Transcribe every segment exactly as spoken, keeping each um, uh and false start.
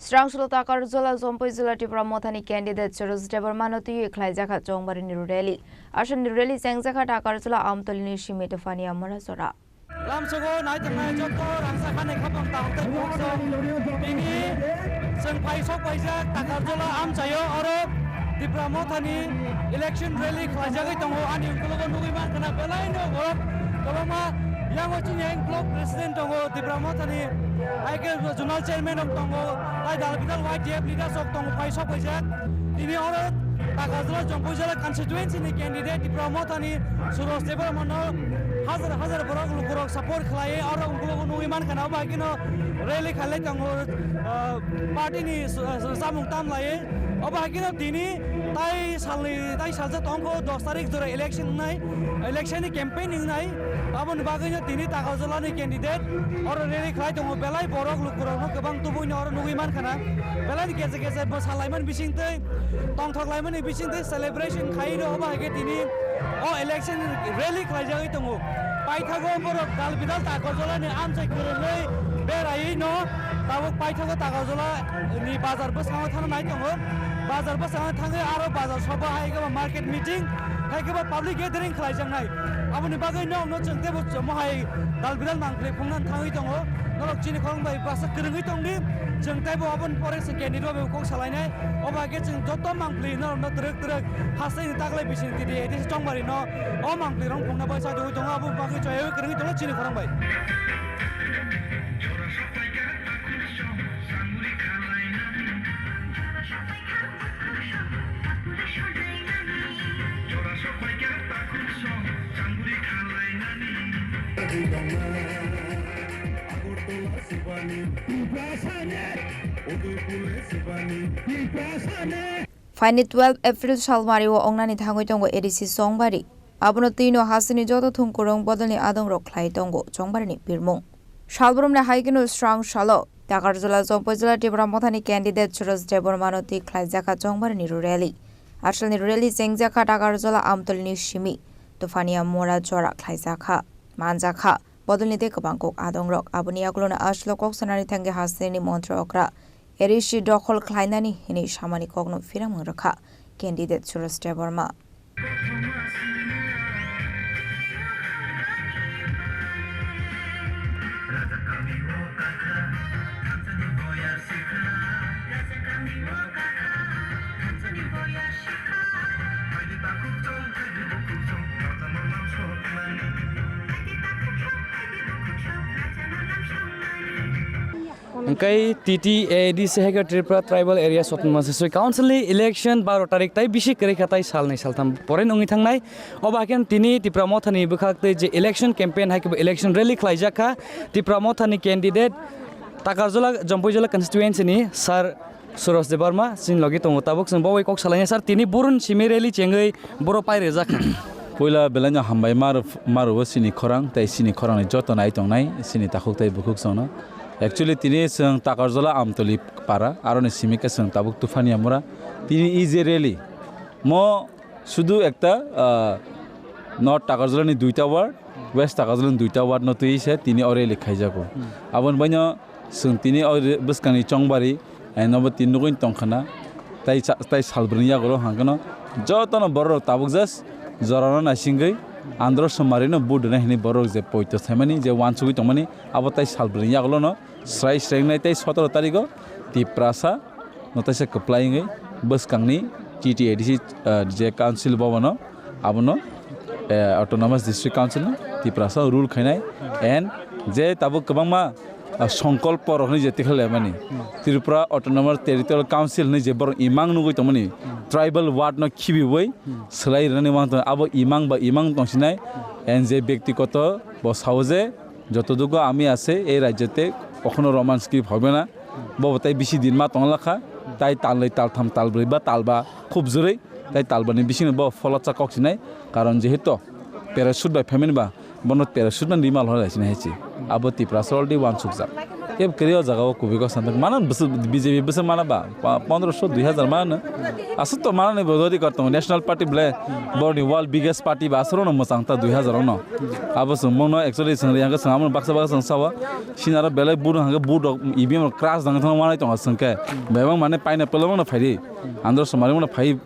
Srangsola Takarjala Jampui Jila Tipra Mothani candidate Suresh Debbarmano twiwi khlaijakha Chongbarini rally. Aswkni rally chengjakha Takarjala Amtolini simi Tufania Mora jora. Lamsogo nai tongnai joto rangchak hani khapang tang tei bukso. Bini chwng phai sok paijak Takarjala amchaio oro Tipra Mothani election rally khlaijagwi tongo. Ani ukologo nugwi mankha na belaino borok kwbangma yango chini block president tongo Tipra Mothani. Hai khe zonal chairman rok tongo, tai dal bidal Y T F leaders rok tongo, phai sok paijak. Tini oro Takarjala Jampui Jila constituency ni candidate Tipra Mothani Suresh Debbarmano hajar hajar borok lukurok support khlaiwi oro ukologo nugwi mankha na, obo hai kheno rally khailai tongo, ah, party ni s-, s-, samung tam laiwi. Obo hai kheno tini tai salni, tai salsa tongkho dos tarik jora election wngnai, election ni campaign wngnai. Aboni bagwino tini Takarjala ni candidate oro rally khlai tongo, belai borok lukurokno kwbang tubuino oro nugwi mankha na. Belai ni keche keche bwsa laimani bisingtwi, tongthok laimani bisingtwi celebration khai rw, obo hai khe tini o election rally khlaijagwi tongo. Paithago borok dal bidal Takarjala ni amchai kwrwngwi beraiwi no tabuk paithago Takarjala ni bazar bwskango thangna nai tongo. Bazar bwskango thangwi aro bazar sobo hai khe market meeting hai khe public gathering khlaijaknai. Aboni bagwi no, no chwng teibo chwng mohai dal bidal mangpili phungnani thangwi tongo. Norok chini khorang bai bwsa kwrwngwi tongdi. Chwng teibo aboni pore chwng candidate bai kok salainai. Obo hai khe chwng joto mangpili norokno twrwk twrwk hasteni taklai bising tidi tei Chongbarino o mangpili rok phungna bai sajagwi tongo. Abo bagwi chwng kwrwngwi tongo chini khorang bai. Phaini twelve April salmario wngnani thangwi tongo A D C Chongbari. Abono twino hasteni joto thumkurung bodolni adongrok khlai tongo Chongbarini birmung. Salbrumni hai kheno srang salo Takarjala Jampui Jila Tipra Mothani candidate Suresh Debbarmano twi khlaijakha Chongbarini rally. Asalni rally chengjakha Takarjala Amtolini simi Tufania Mora jora khlaijakha, manjakha. Bodolni tei kwbang kok adongrok. Aboni yagulono asalo kok sanani thangwi hasteni montri okra A D C dokhol khlainani hwnwi samani kokno phiramwng rwkha candidate Suresh Debbarma. Hwnkhe T T A D C hai khe Tripura Tribal Areas Autonomous District Council ni election baro tarik tai bisi kwrwi kha, tai salnwi saltham pore wngwi thangnai. Obo hai khe tini Tipra Mothani bwkhak tei je election campaign hai khe bo election rally khlaijak kha Tipra Mothani candidate Takarjala Jampui Jila constituency ni Sir Suresh Debbarma chini logi tongo. Tabuk chwng bo bai kok salainai sir, tini burun simi rally chengwi boro pai rwjak kha. Puila belaino hambai mar-, maruo chini khorang tei chini khorangni joto nai tongnai chini takhuk tei bukhuk chwngno. Actually tini chwng Takarjala Amtoli para, aroni simi khe chwng tabuk Tufania Mura. Tini e je rally mo sudu ekta, ah, North Takarjala ni duita ward, West Takarjala ni duita ward no twi se tini o rally khaijago. Hmm. Aboni baino chwng tini o re-, bwskangni Chongbari, eh, nobo tini nugwi tongkha na. Tai cha-, tai salbrwni yagulo hwnkhe no jotono borok rok tabuk just jorano naisingwi andro somari no vote rwnai hinwi borok je poito saimani je uansugwi tongmani abo tai salbrwni yagulo no srai srai wngnai tei sotoro tarigo Tiprasa no taisa kwplai wngwi bwskangni T T A D C, ah, je council bobono abono, eh, Autonomous District Council no Tiprasa rule khainai and je tabuk kwbangma, ah, songkolpo rok hinwi je tikha laimani Tripura Autonomous Territorial Council hinwi je borok imang nugwi tongmani tribal ward no khibiwi swlai rwnani uansukha abo imang ba imang tongsinai and je byaktigoto bo sao je Jotoduko ami ase ei rajyote, okhono Roman script hobe na, bobo tai bisi din ma tongla kha, tai talnwi, taltham, talbrwi ba talba khub jwrwi, tai talbani bisingo bo pholotsa kok sinai, karon jehetu parachute bai phaimani ba, bono parachute no rima lhorwi sinai hai se, abo Tiprasa already uansukjak. Kebo kwrwi o jaga o kubui kok sanjak. Mano bwswk B J P bwswk mana ba? Pa-, pondroso, dui hazar mano. Aswk to manani bo dodi kar tongo. National Party ble borni world biggest party ba aswk no mwchang ta dui hazar no. Abo swng mano actually swng ri hangke swng amo baksa baksa swng sawa. Sinaro belai buru hangke buru rok E V M rok crash dang thang manai tongo swng khe. Bebak mane paina pelong no phaidi. Andro somari mano phai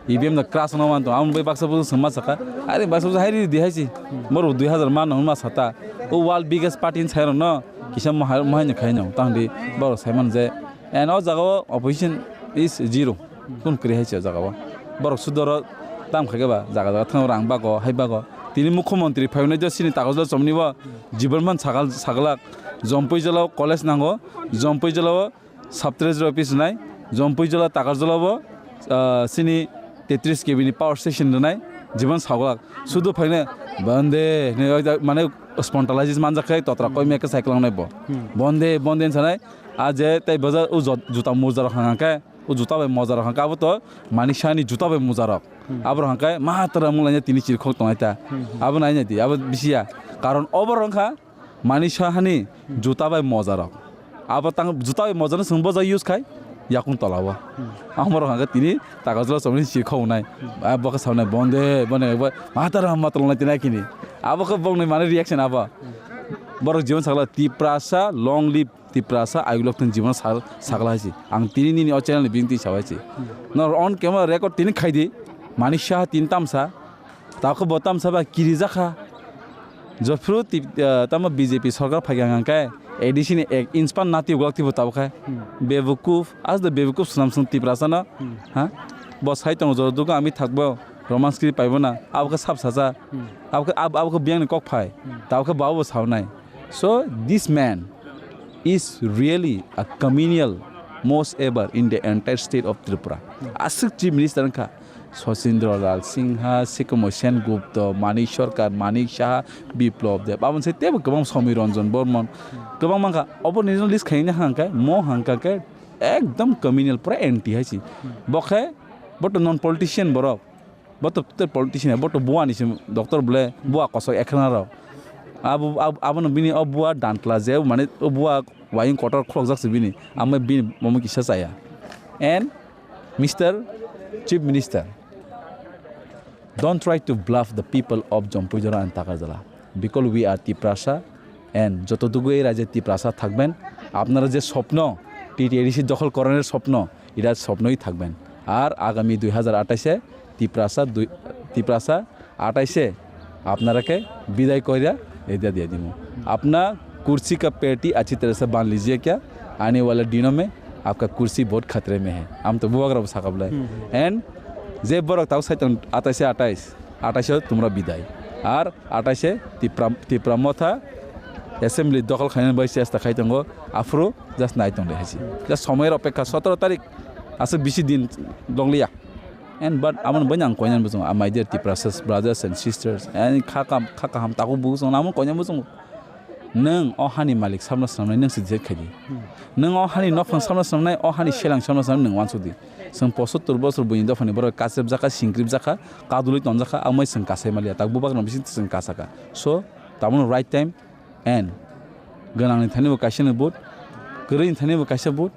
E V M da crash no man to, ang bai baksa busu sema saka. Are baksa busu hai ri di hai si. Boro dui hazar man no ma sata. O world biggest party in sai no. Kisa mo hai mo hai no khai no. Tang di boro sai man je. And o jaga o opposition is zero. Kun kri hai si o jaga o. Boro sudoro tam khai ba jaga jaga thang rang bago hai bago. Tini mukhyamantri phai no jo sini takos lo chomni bo. Jibon man sagal sagalak. Jompui jala o college nango. Jompui jala o Sub treasury office nai, Jompui jala Takarjala bo, ah, sini tetris K V ni power station rwnai, jibon saglak. Sudu phaine, "Bande," hinwi oi da, mane spontaneous manjak khe totra koi mekhe cycle nai bo. "Bande, bande," hinwi sanai, a je tei boja o jot-, juta moja rok hang khe, o juta bai moja rok hang khe, abo to mani sani juta bai moja rok. Abo rok hang khe, ma tara mung laina tini chirikhok tongnai ta. Abo nai nai di, abo bisi ya. Karon obo rok wngkha, Mani sahani juta bai moja rok. Abo tang juta bai moja no chwng boja use khai yakung tola o. Amo rok hangkhe tini takajla chomni si khou nai. Ah, bo khe saunai bonde, bonde, bo matara matara nai tinai kini. Abo khe bongni mani reaction abo. Borok jibon sakla Tiprasa long live Tiprasa ayuk lok tong jibon sa-, sakla hai si. Ang tini nini o channel ni bini twi sabai si. No on camera record tini khai di. Mani saha tini tamsa. Tao khe bo tamsa ba kirijakha. Jophru tip-, ah, tamo B J P sorkar phaikha hwnkhe A D C ni ek inch pan nati uglak tipo tabo khe. Bebukuf, as the bebukuf swnam swng Tiprasa no. Ha? Bo sai tongo jora dugo ami thakbo romance kiri paibo na. Abo khe sap sacha. Abo khe, ab-, abo khe biyang ni kok phai. Tabo khe bo abo saunai. So this man is really a communal most ever in the entire state of Tripura. Aswk chief minister wngkha Sachindra Lal Singha, Sikomo Sen Gupta, Manik Sarkar, Manik Saha, Biplab Deb. Aboni sai teibo kwbang Somi Ranjan Barman. Kwbang mankha. Obo ni list khaina hangkha, mo hangkha khe ekdom communal pura anti hai si. Bo khe, bo to non politician borok. Bo to, to politician, bo to bua ni sim doctor bole, bua kosok ekhana rok. Abo, abo, abono bini o bua dantla je, mane o bua wayung kotor khulokjak se bini. Amo bini bomo kisa chaya. And Mister Chief Minister, don't try to bluff the people of Jompui Jora and Takarjala. Because we are Tiprasa and যতটুকু এই রাজ্যে তিপ্রাসা থাকবেন, আপনারা যে স্বপ্ন, টিটিএডিসি দখল করানোর স্বপ্ন, এটা স্বপ্নই থাকবেন। আর আগামী দুই হাজার আঠাশে তিপ্রাসা দুই, তিপ্রাসা আঠাশে আপনারাকে বিদায় কইরা এটা দিয়ে দিব। अपना कुर्सी का पेटी अच्छी तरह से बांध लीजिए क्या? आने वाले दिनों में आपका कुर्सी बहुत खतरे में है। Ang to bubagra bo sakha bwlai. And je borok tau saitan আঠাশে আঠাশ, আঠাশে তোমরা বিদায়। আর আঠাশে তিপ্রা, তিপ্রা মথা assembly দখল খাইনি bai চেষ্টা খাই tongo, aphuru just nai tong de hai si. Just সময়ের অপেক্ষা, সতেরো তারিখ, aswk bisi din dong liya. And but amon bai ang koinan bujung, my dear Tiprasas brothers and sisters, and kha kam, kha kaham taku bujung, amon koinan bujung. Nwng o hani malik samno samnai nwng se decide khai di. Nwng o hani nokphang samno samnai, o hani selang samno samnai nwng wansuk di. Chwng posottor bosor buini dophani borok kasep jakha, singkrip jakha, kadulwi tonjakha, amai chwng kasai maliya, tak bubak no bising chwng kasaka. So, tamono right time and gwnangni thani bo kaisa ni vote, kwrwini thani bo kaisa vote,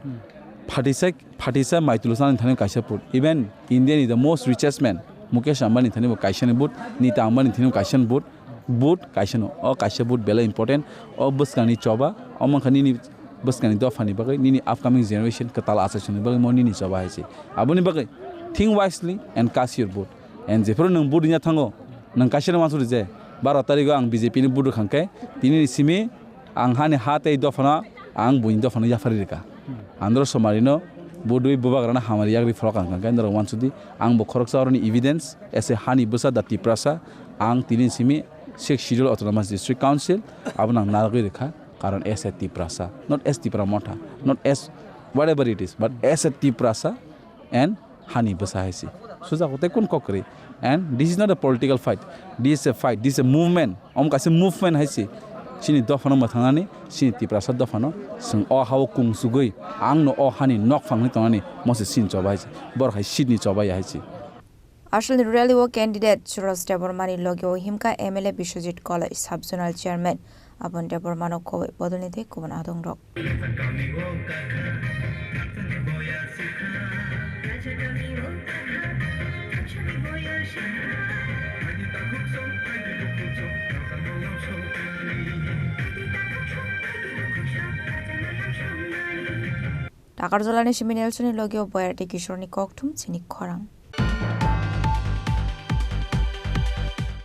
phatisa, phatisa maitulu chani thani kaisa vote. Even India ni the most richest man, Mukesh Ambani thani bo kaisa ni vote, Nita Ambani thani bo kaisa ni vote, vote kaisa no. O kaisa vote belai important. O bwskangni choba, o mankha nini bwskangni dophani bagwi, nini upcoming generation kwtal achaichwngni bagwi mo nini choba hai se. Aboni bagwi think wisely and cast your vote. And jephuru nwng vote rwna thango, nwng kaisa no wansuk di je, baro tarigo ang B J P ni vote rwkha khe, tini ni simi ang hani ha tei dophano, ang buini dophano yapharwi rwkha. Andro somari no vote rwi bubagrano hamari yagri phorok ang kha, norok wansuk di, ang bo khoroksa oroni evidence, as a hani bwsa da Tiprasa, ang tini ni simi Sixth Schedule Autonomous District Council, abono ang narwgwi rwkha, karon as a Tiprasa, not as Tipra Motha, not as whatever it is, but as a Tiprasa and hani bwsa hai se. Sujak tei kun kok kwrwi. And this is not a political fight. This is a fight. This is a movement. Omo kaisa movement hai se. Chini dophano mwthangnani, chini Tiprasa dophano, chwng o ha-o kung sugwi, ang no o hani nokphang ni tongnani, mo se chini choba hai se. Borok hai seat ni choba ya hai se. Aswlni rally o candidate Suraj Debbarmani loge o himkha M L A Biswajit Koloi, Sub Zonal Chairman Abon Debbarmano koboi bodolni tei kubun adongrok. Takarjalani simi Nelsonni logio Boyarti Kishorni kokthum chini khorang.